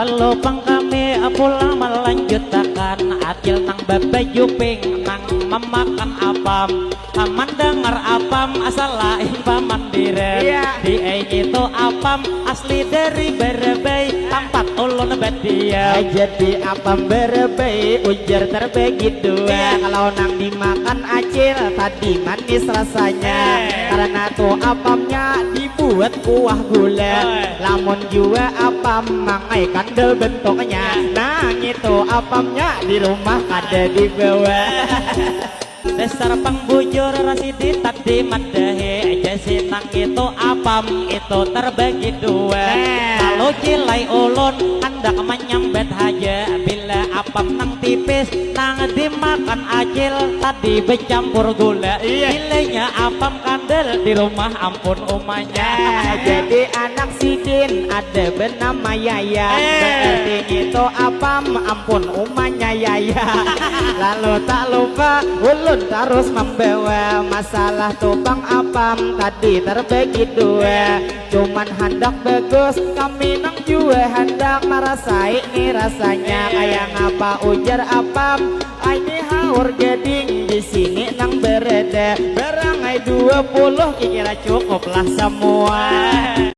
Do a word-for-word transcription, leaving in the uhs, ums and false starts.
Lalu pang kami pulang melanjutakan, acil nang babaju pink nang memakan apam. Mandangar apam asa lain paman dira. Iya. Di ai ngitu apam asli dari Barabai, tampat ulun badiam. Jadi apam Barabai ujar terbagi dua. Iya. Kalau nang dimakan acil tadi manis rasanya. Eh. Karena tu apamnya dibuat kuah gula. Eh. Lamun jua apam mangai kandel bentuknya. Iya. Nah, ngitu apamnya di rumah kada dibawa. Dasar pang bujur Rasidi tadi madahi, jasi nang itu apam itu terbagi dua. Nah. Lalu cilai ulun handak manyambat haja bila apam nang tipis nang dimakan acil tadi becampur gula. Iya. Bilanya apam kandel di rumah ampun umanya. Nah, jadi anak sidin ada bernama Yaya. Eh. Berarti itu apam ampun umanya Yaya. Lalu tak lupa ulun terus membawa masalah tu pang apam tadi terbagi dua. Cuman handak bagus, kami nang jua handak marasai ni rasanya. Eh. Kaya ngapa ujar apam, ai ni haur gading di sini nang berada. Barangai dua puluh kikira cukuplah semua.